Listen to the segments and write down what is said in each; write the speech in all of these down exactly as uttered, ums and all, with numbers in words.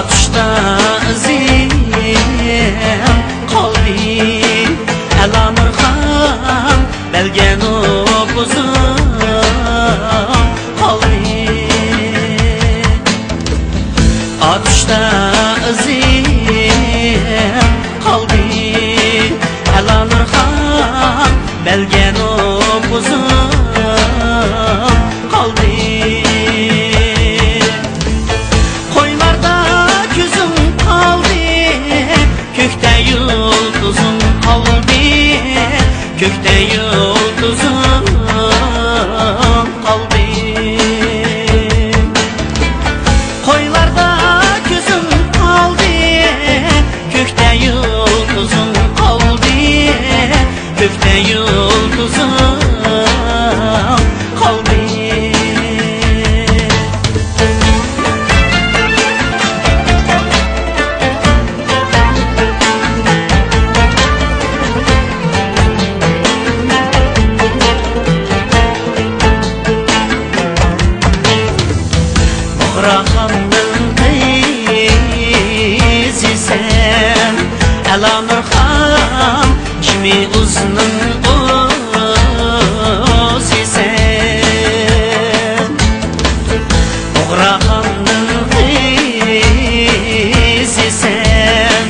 ئاتۇشتا ئىزىم قالدى، ئەلانۇرخان بەرگەن نوپۇزۇم قالدى. ئاتۇشتا ئىزىم قالدى، ئەلانۇرخان بەرگەن نوپۇزۇم قالدى. قويلاردا كۆزۈڭ قالدى، كۆكتە يۇلتۇزۇڭ قالدى، كۆكتە يۇلتۇزۇڭ قالدى. قويلاردا كۆزۈڭ قالدى، كۆكتە يۇلتۇزۇڭ قالدى، كۆكتە يۇلتۇزۇڭ قالدى. بۇغراخاننىڭ قىزى سەن، ئەلانۇرخان شىمى ئۇزنىڭ ئۇزى سەن. بۇغراخاننىڭ قىزى سەن،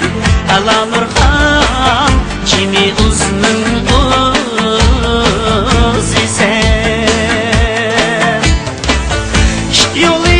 ئەلانۇرخان شىمى ئۇزنىڭ ئۇزى سەن. ئىت يولى